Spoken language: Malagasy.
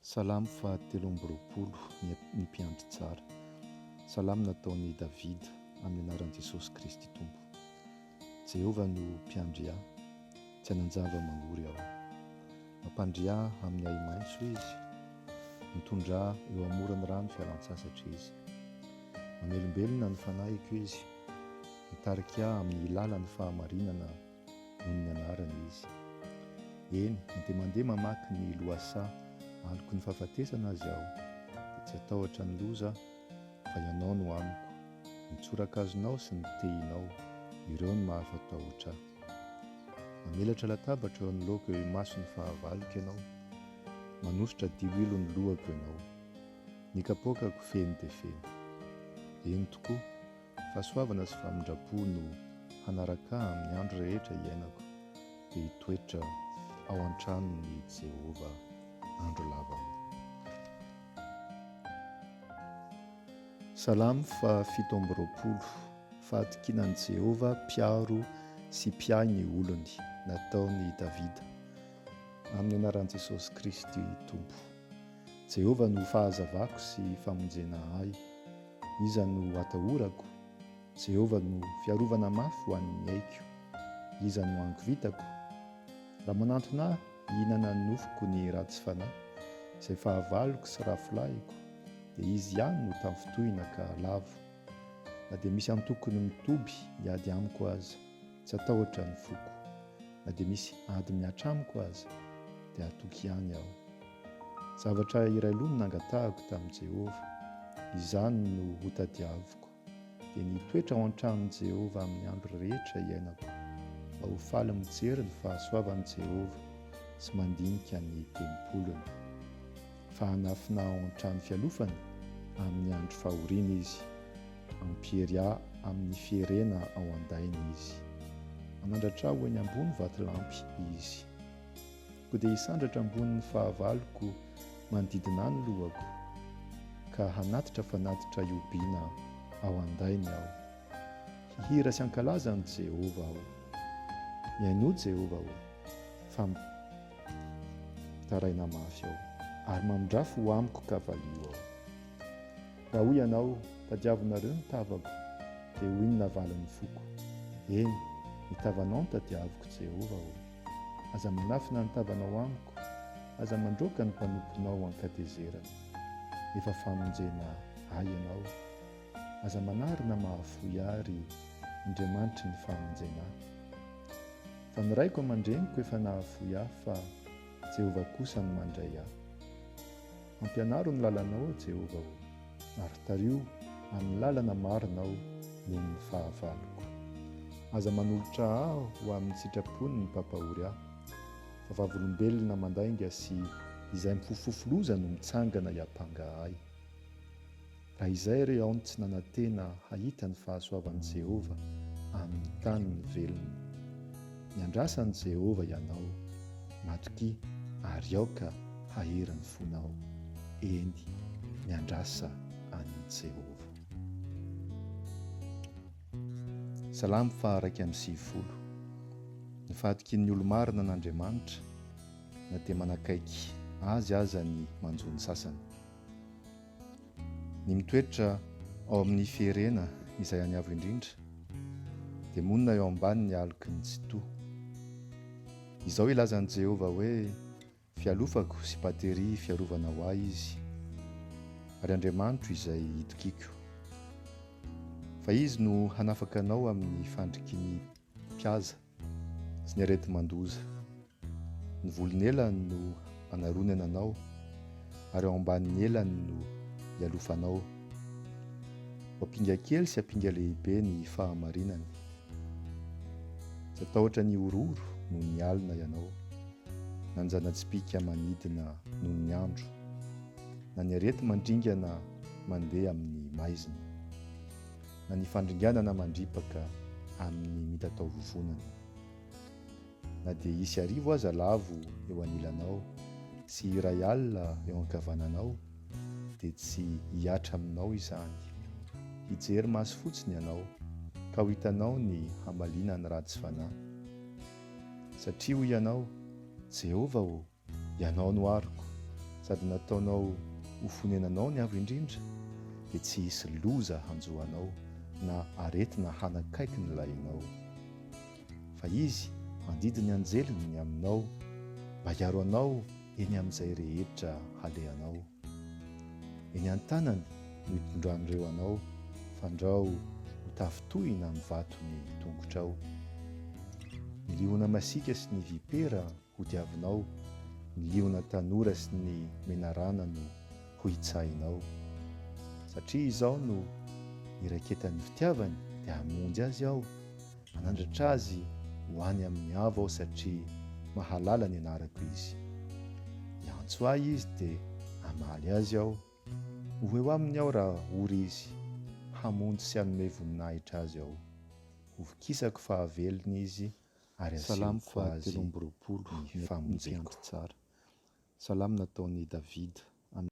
Salamo fahatelo amby 20 Ny ny mpiandry tsara. Salamo nataon'i Davida amin'ny anaran'i Jesosy Kristy Tompo. Jehovah no mpiandry ahy, tsy hanan-java-mangory aho. Mampandry ahy amin'ny ahi-maitso Izy, mitondra ahy eo amoron'ny rano fialan-tsasatra Izy. Mamelombelona ny fanahiko Izy, mitarika ahy amin'ny lalan'ny fahamarinana noho ny anarany Izy. Eny, na dia mandeha mamaky ny lohasaha aloky ny fahafatesana aza aho, dia tsy hatahotra ny loza aho, fa Ianao no amiko, ny tsorakazonao sy ny tehinao, ireo no mahafatahotra ahy. Mamelatra latabatra eo anoloako eo imason'ny fahavaloko Ianao, manosotra diloilo ny lohako Ianao. Ny kapoakako feno dia feno. Eny tokoa, Fahasoavana sy famindram-po no hanaraka ahy amin'ny andro rehetra iainako, dia hitoetra ao an-tranon'i Jehovah andro lava aho. Salamo faha 27, Fahatokiana an'i Jehovah mpiaro sy mpiahy ny olony, nataon'i Davida. Amin'ny anaran'i Jesosy Kristy Tompo. Jehovah no fahazavako sy famonjena ahy. Iza no atahorako? Jehovah no fiarovana mafy ho an'ny aiko. Iza no angovitako? Raha manantona ahy hihinana ny nofoko ny ratsy fanahy, izay fahavaloko sy rafolahiko, dia izy ihany no tafintohina ka lavo. Na dia misy antokony mitoby hiady amiko aza, tsy hatahotra ny foko. Na dia misy ady mihatra amiko aza, dia hatoky ihany aho. Zavatra iray loha no nangatahako tamin'i Jehovah, izany no hotadiaviko, dia ny hitoetra ao an-tranon'i Jehovah amin'ny andro rehetra iainako, mba ho faly mijery ny fahasoavan'i Jehovah sy mandinika ny tempoliny. Fa hanafina ahy ao an-trano fialofany amin'ny andro fahoriana izy, hampiery ahy amin'ny fierena ao an-dainy izy. Hanandratra ahy ho eny ambony vatolampy izy. Koa dia hisandratra ambonin'ny fahavaloko manodidina ahy ny lohako, ka hanatitra fanatitra ihobiana ao an-dainy aho. Hihira sy hankalaza an'i Jehovah aho. Mihainoa, Jehovah ô, fa mitaraina mafy aho, ary mamindrafo ho amiko ka valio aho. Raha hoy ianao, Tadiavinareo ny tavako, dia hoy ny navalin'ny foko, Eny, ny tavanao no tadiaviko, Jehovah ô. Aza manafina ny tavanao amiko, aza mandroaka ny mpanomponao an-katezerana. Efa famonjena ahy ianao. Aza manary na mahafoy ahy, ry Andriamanitry ny famonjena ahy. Fa ny raiko aman-dreniko efa nahafoy ahy, fa Jehovah kosa no mandray ahy. Ampianaro ny lalanao aho, Jehovah ô, ary tariho amin'ny lalana marina aho noho ny fahavaloko. Aza manolotra ahy ho amin'ny sitrapony ny mpampahory ahy, fa vavolombelona mandainga sy izay mifofofofo loza no mitsangana hiampanga ahy. Raha izay re aho no tsy nanantena hahita ny fahasoavan'i Jehovah amin'ny tanin'ny velona. Miandrasa an'i Jehovah ianao, matokia ary aoka hahery ny fonao. Eny, miandrasa an'i Jehovah. Salamo faha-91. Ny fahatokian'ny olo-marina an'Andriamanitra, na dia manakaiky azy aza ny manjo ny sasany. Ny mitoetra ao amin'ny fierena izay any avo indrindra dia monina eo ambanin'ny aloky ny Tsitoha. Izao ilazan'i Jehovah hoe, Fialofako sy bateria fiarovana ho ahy Izy, ary Andriamanitro izay itokiako. Fa Izy no hanafaka anao amin'ny fandriky ny mpihaza sy ny areti-mandoza. Ny volon'elany no anaronana anao, ary ao ambanin'ny elany no ialofanao. Ho ampinga kely sy ampinga lehibe ny fahamarinany. Tsy hatahotra ny horohoro noho ny alina ianao, na ny zana-tsipìka manidina noho ny andro, na ny areti-mandringana mandeha amin'ny maizina, na ny fandringanana mandripaka amin'ny mitataovovonana. Na dia hisy arivo aza lavo eo anilanao sy 1000 eo ankavananao, dia tsy hihatra aminao izany. Hijery maso fotsiny ianao, ka ho hitanao ny hamaliana ny ratsy fanahy. Satria hoy ianao, Jehovah ô, Ianao no aroko. sady nataonao ho fonenanao ny Avo Indrindra, dia tsy hisy loza hanjo anao na aretina hanakaiky ny lahinao. Fa Izy handidy ny anjeliny ny aminao mba hiaro anao eny amin'izay rehetra halehanao. Eny an-tanany no hitondran'ireo anao, fandrao ho tafintohina amin'ny vato ny tongotrao. Ny liona masiaka sy ny vipera hodiavinao, ny liona tanora sy ny menarana no hohitsahinao. Satria izao no niraiketan'ny fitiavany, dia hamonjy azy aho, hanandratra azy ho any amin'ny avo aho satria mahalala ny anarako izy. Hiantso ahy izy dia hamaly azy aho, ho eo aminy aho raha ory izy, hamonjy sy hanome voninahitra azy aho. Hovokisako fahavelony izy ary Salamo asehoko azy fahatelo amby roapolo ny ny famonjeko. mpiandry tsara. Salamo nataon'i Davida.